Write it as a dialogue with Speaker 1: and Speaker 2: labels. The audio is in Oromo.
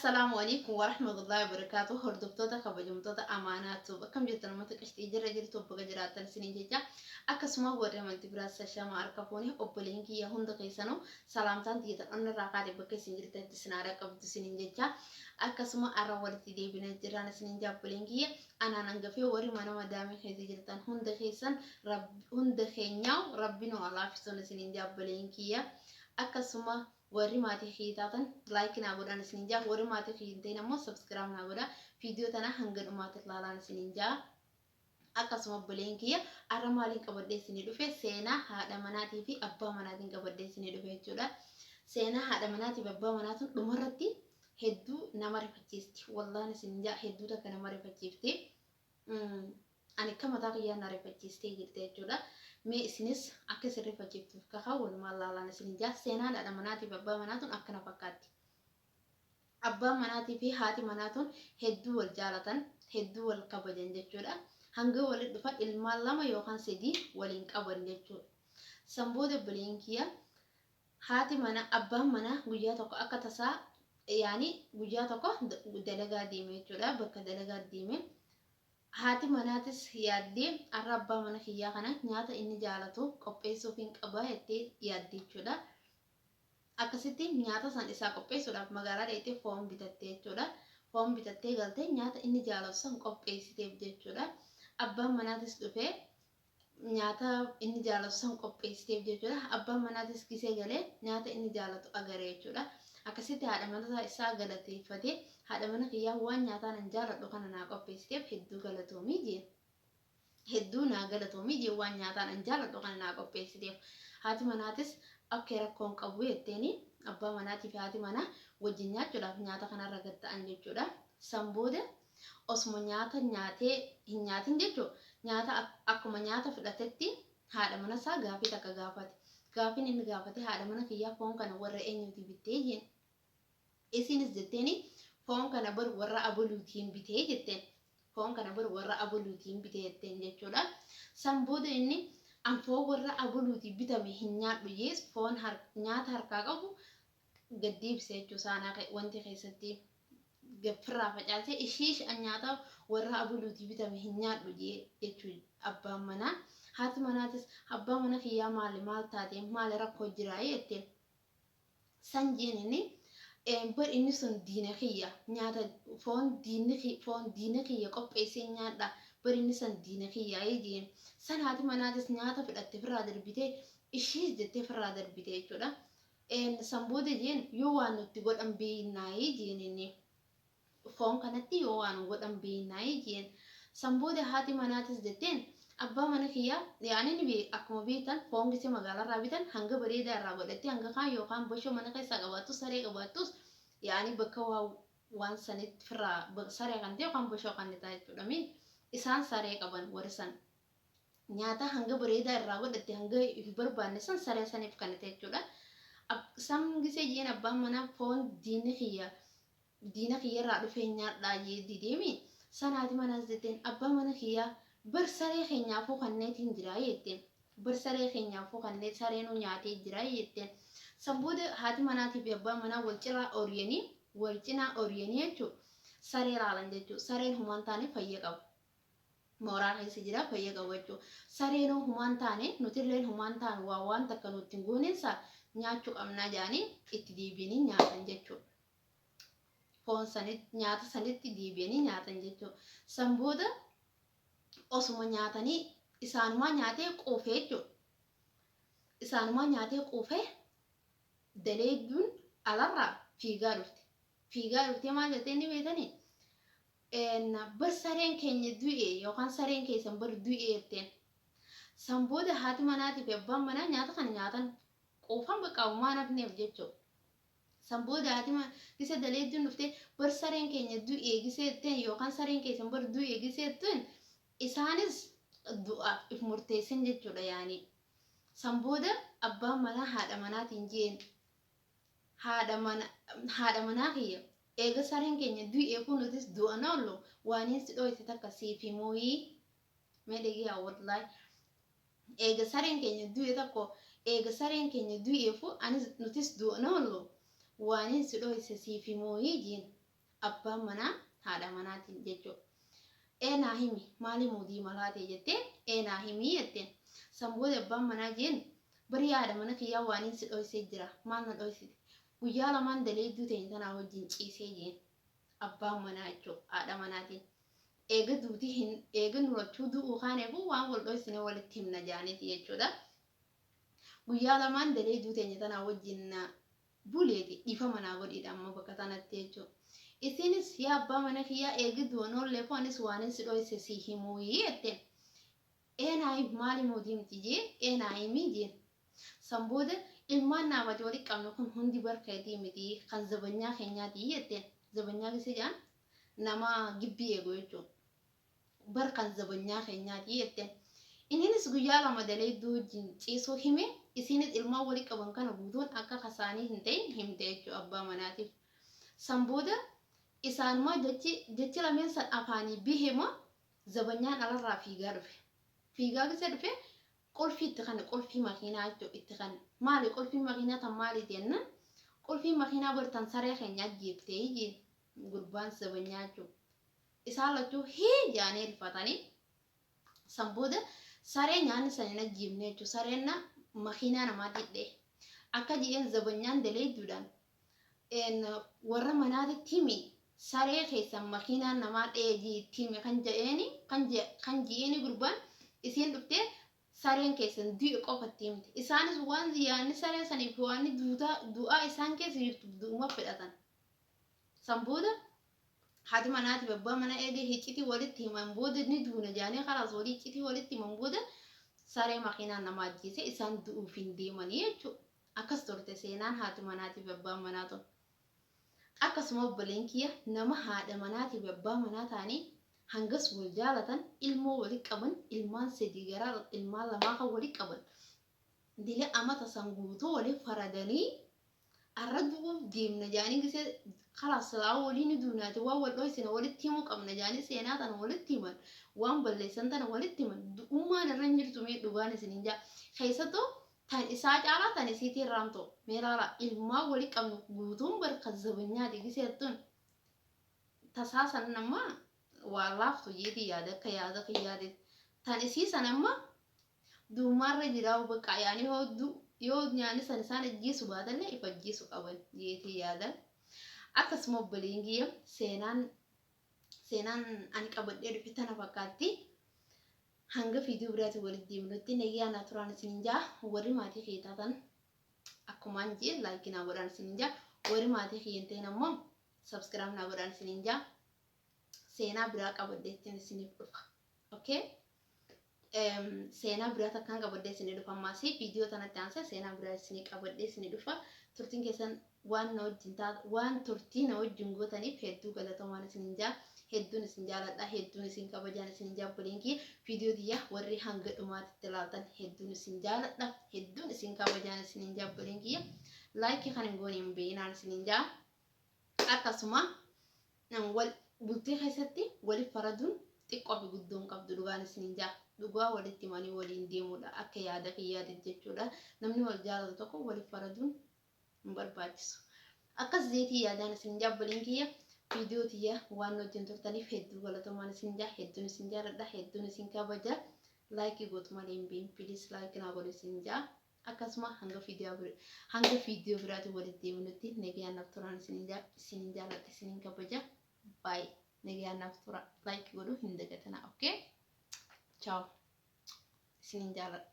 Speaker 1: Assalaamu alaikum warahmatullahi wabarakatuh. Hordoftoota kabajamtoota Amaanaa Tube, akkam jirtan? Uummata qashxii jirra jirtu, baga jiraattan isiniin jecha. Akkasuma warri amantii biraas shashama harka fuune. Obboleen kiyya hunda keessanuu salaamtaan tiyyatan onnarraa kaate bakka isin jirtanitti isin haadha qabdu isiniin jecha. Akkasuma arra walitti deebinee jirraan isiniin jaa. Obboleen kiyya anaan hangafee warri mana madaamii keessa jirtan hunda keessan, hunda keenyaa rabbi nu alaafisuun isiniin jaa. Obboleen kiyya, akkasuma warri maatii kiyya taatan like naa godhaan isiniin jaa. Warri maatii kiyya hin ta'in ammoo subscribe naa godhaa. Viidiyoo tana hanga dhumaatti ilaalaan isiniin jaa. Akkasuma obboleen kiyya, arra maaliin qabadhee isinii dhufe? Seenaa haadha manaatii fi abbaa manaatiin qabadhee isinii dhufe jechuudha. Seenaa haadha manaatii fi abbaa manaatuun dhumarratti hedduu nama rifachiisti. Wallaan isin jaa, hedduu takka nama rifachiifti. Ani akka mataa kiyyaan na rifachiistee jirti jechuudha. Mee isinis akka isin rifachiiftuuf kakaa walumaan laalaan isin jaa. Seenaan haadha manaatii fi abbaa manaatuun akkana fakkaatti. Abbaan manaatii fi haati manaatuun hedduu wal jaalatan, hedduu wal kabajan jechuudha. Hanga walitti dhufan ilmaan lama yookaan sadii waliin qaban jechuudha. San booda obboleen kiyya, haati mana abbaan manaa guyyaa tokko akka tasaa, yaani guyyaa tokko dalagaa deeme jechuudha. Bakka dalagaa deeme. Haati manaatis yaaddee, har'a abbaa mana kiyyaa kana nyaata inni jaalatu qopheessuufiin qaba jettee yaadde jechuudha. Akkasitti nyaata san isaa qopheessuudhaaf magaalaa dhaqxee foon bitatte jechuudha. Foon bitattee galtee nyaata inni jaalatu san qopheessiteef jechuudha. Abbaan manaatis dhufee nyaata inni jaalatu san qopheessiteef jechuudha. Abbaan manaatis gisee galee nyaata inni jaalatu agare jechuudha. Akkasitti haadha mana isaa galateeffatee, haadha mana kiyyaa waan nyaataa nan jaaladhu kana naa qopheessiteef hedduu galatoomii jeen. Hedduu naa galatoomii jeen, waan nyaataan an jaaladhu kana naa qopheessiteef. Haati manaatis okay, rakkoon qabu jetteeni. Abbaa manaatii fi haati manaa wajjin nyaachuudhaaf nyaata kanarra gad ta'an jechuudha. San booda osuma nyaata nyaatee hin nyaatin jechuudha. Nyaata akkuma nyaata fudhatetti haadha mana isaa gaafii takka gaafate. Gaafiin inni gaafate, haadha mana kiyyaa, foon kana warra eenyuutii bittee jeen. Isinis jetteeni, foon kana bar warra abaluutiin bitee jetteen. Foon kana bar warra abaluutiin bitee jetteen jechuudha. San booda inni an foon warra abaluutii bitame hin nyaadhu jees foon nyaata harkaa qabu gad deebise jechuu saanaa wanti keessatti firraa facaasee, ishiish an nyaata warra abaluutii bitame hin nyaadhu jee jechuu abbaan manaa. Haati manaatis, abbaa mana kiyyaa, maali, maal taate, maali, rakkoo jiraa jetteen. San jeen inni, bar inni sun diina kiyya, nyaata foon diinni foon diina kiyya qopheessee nyaadha, bar inni san diina kiyya jeen. San haati manaatis nyaata fudhatte firraa darbitee, ishiis jettee firraa darbite jechuudha. San booda jeen, yoo waan nutti godhan beeknaayii jeen inni. Foon kanatti yoo waan godhan beeknaayii jeen. San booda haati manaatis jetteen, abbaa mana kiyyaa, yaani ni akkuma beektan foon gisee magaalaarraa bitan hanga bareedaa irraa godhattee hanga kaan yookaan boshoo mana keessaa qabaattus saree qabaattus, yaani bakka waa waan sanitti firraa saree kan ta'e yookaan boshoo kan ta'e jechuudha. Miin isaan saree qaban warri san nyaata hanga bareedaa irraa godhatte hanga hin barbaanne san saree saniif kan ta'e jechuudha. San gisee jeen abbaan manaa foon diinni kiyya diina kiyyarraa dhufee nyaadhaa jee dideemi. San haati manaas jetteen, abbaa mana kiyyaa, bar saree keenyaafuu kanneetiin jiraa jetteen. Bar saree keenyaafuu kannee sareenuu nyaatee jira jetteen. San booda haati manaatii fi abbaan manaa wal cinaa ooriyanii, wal cinaa ooriyanii jechuudha. Saree laalan jechuudha. Sareen humaan taane fayya qaba. Mooraa keessa jira, fayya qaba jechuudha. Sareenuu humaan taane, nutilleen humaan taane, waa waan takka nutti hin gooneensa nyaachuu qabnaa jedhanii itti deebi'anii nyaatan jechuudha. Foon sanitti, nyaata sanitti deebi'anii nyaatan jechuudha. San booda osuma nyaatanii isaanumaa nyaatee quufee jechuudha. Isaanumaa nyaatee quufee daleedduun alarraa fiigaa dhufte. Fiigaa dhuftee maal jettee inni beekanii? Bar sareen keenya du'e yookaan sareen keessan bar du'e jetteen. San booda haati manaatii fi abbaan manaa nyaata kana nyaatan quufan, bakka homaa nafneef jechuudha. San booda haati gisa daleedduun dhuftee bar sareen keenya du'e gisee jetteen yookaan sareen keessan bar du'e gisee jetteen, isaanis du'aaf if murteessan jechuudha yaani. San booda abbaan manaa haadha manaatiin jeen, haadha manaa kiyya, eega sareen keenya du'e kun nutis du'an oollu, waaniin si dhoyse takka siif himuuyii mee dhagiyaa. Wallaahi eega sareen keenya du'e tokko, eega sareen keenya du'eefu anis nutis du'an oollu, waaniin si dhoyse siif himuuyii jeen. Abbaan manaa haadha manaatiin jechuudha. Ee naa himi maali muudii malaatee jettee ee naa himii jetteen. San booda abbaan manaa jeen bari haadha mana kiyyaa waaniin si dhoysee jira maal na dhoysite guyyaa lamaan daleedduu teenya tanaa wajjin ciisee jeen abbaan manaa jechuudha haadha manaatiin. Eega duuti hin eega nu lachuu du'uu kaaneefu waan wal dhoysine walitti himna jaaniiti jechuudha. Guyyaa lamaan daleedduu teenya tanaa wajjin na buleeti dhiifama naa godhiidha amma bakka tanatti jechuudha. Isinis yaa abbaa mana kiyyaa eegi du'an oolleefu anis waanin si dhoyse si himuuyii jetteen. Ee naa himi maal himuu deemti jee ee naa himii jeen. San booda ilmaan naafati wali qabne kun hundi bar keetii miti kan zabanyaa keenyaatii jetteen. Zabanyaa gise jedhan nama gibbii eegu jechuudha. Bar kan zabanyaa keenyaatii jetteen. Inninis guyyaa 2 daleedduu wajjin ciisuu hime isiinis ilmaan wali qaban kana guutuun akka kasaanii hin ta'in himte jechuudha abbaa manaatiif. San booda isaanumaa jechi jechi lameen san afaanii bihema zabanyaan alarraa fiigaa dhufe. Fiigaa gise dhufe qulfii itti kanne qulfii makiinaa jechuudha itti kanne. Maali qulfiin makiinaa tan maaliiti jennaan qulfiin makiinaa bar tan saree keenya ajjeeftee jeen gurbaan zabanyaa jechuudha. Isaan lachuu hii jaanii rifatanii san booda saree nyaanni san hin ajjeefne jechuudha. Sareen na makiinaa namaa dhidhee akka ji'een zabanyaan daleeyduudhaan warra manaatitti himi saree keessan makiinaan namaa dhee jii itti himi kan ja'eeni kan ji'eeni gurbaan isiin dhuftee sareen keessan du'e qofa itti himte. Isaanis waan yaanni saree saniif waan duutaa du'aa isaan keessa jirtu du'uma fedhatan. San booda haati manaatiif abbaa manaa eegee hiccitii walitti himan booda ni duuna jaanii kalaas walii hiccitii walitti himan booda saree makiinaan nama ajjeese isaan du'uuf hin deemanii jechuudha. Akkas turte seenaan haati manaatiif abbaan manaa tun. Akkasuma obboleen kiyya nama haadha manaatiif abbaa manaa ta'anii hangas wal jaalatan ilmoo wali qaban ilmaan 3 garaa ilmaan lamaa kan wali qaban dila amata san guutuu wali faradanii arra du'uuf deemna jaanii gisee kalaas silaa walii ni duunaati waan wal dhoysine walitti himuu qabna jaanii seenaa tana walitti himan waan balleessan tana walitti himan du'ummaan irra hin jirtu mee dhugaan isinin jaa keessattuu tan isaa caalaa tan isiitii irraamtu mee laala ilmaan wali qabnu guutuun bar kan zabanyaati giseettun tasaa san amma waa laaftu jeetii yaada akka yaada kiyyaatitti tan isii san amma duumaarra jiraa bakka yaani yoo nyaanni san isaan ajjeesu baatallee if ajjeesu qaban jeetii yaada. Akkasuma obboleen kiyya seenaan ani qabadhee dhufe tana fakkaatti. Hanga viidiyoo biraatiin walitti deemnutti nagayaan naa turaan isiniin jaa warri maatii kiyya taatan akkumaan jee like naa godhaan isiniin jaa warri maatii kiyya hin ta'in ammoo subscribe naa godhaan isiniin jaa seenaa biraa qabadheettiin isiniif dhufa. Okay? Seenaa biraa takkaan qabadhee isinii dhufa ammaas viidiyoo tanatti aansee seenaa biraa isinii qabadhee isinii dhufa. Turtiin keessan waan na wajjin waan turtii na wajjin gootaniif hedduu galatoomaan isinin jaa hedduun isin jaaladha hedduun isin kabajaan isin jaa obboleen kiyya viidiyoo tiyya warri hanga dhumaatitti ilaaltan hedduun isin jaaladha hedduun isin kabajaan isinin jaa obboleen kiyya laayikii kan hin goone hin beeyinaan isinin jaa akkasuma wal bultii keessatti wali faraduun xiqqoo fi guddoon qabdu dhugaan isinin jaa dhugaa walitti himanii waliin deemuudha akka yaada kiyyaati jechuudha namni wal jaalatu tokko wali faraduun hin barbaachisu. Akkas zeetii yaadaan isin jaa obboleen kiyya viidiyoo tiyya waan wajjin turtaniif hedduu galatoomaan isin jaa hedduun isin jaaladha hedduun isin kabaja laayikii gootu malee hin beeyin piliis laayikii naa godhu isin jaa akkasuma hanga viidiyoo biraatiin walitti deebinutti nagayaan naaf turaan isin jaa isin jaaladha isin kabaja baay'ee nagayaan naaf tura laayikii godhuu hin dagatinaa okay ciao isin jaaladha.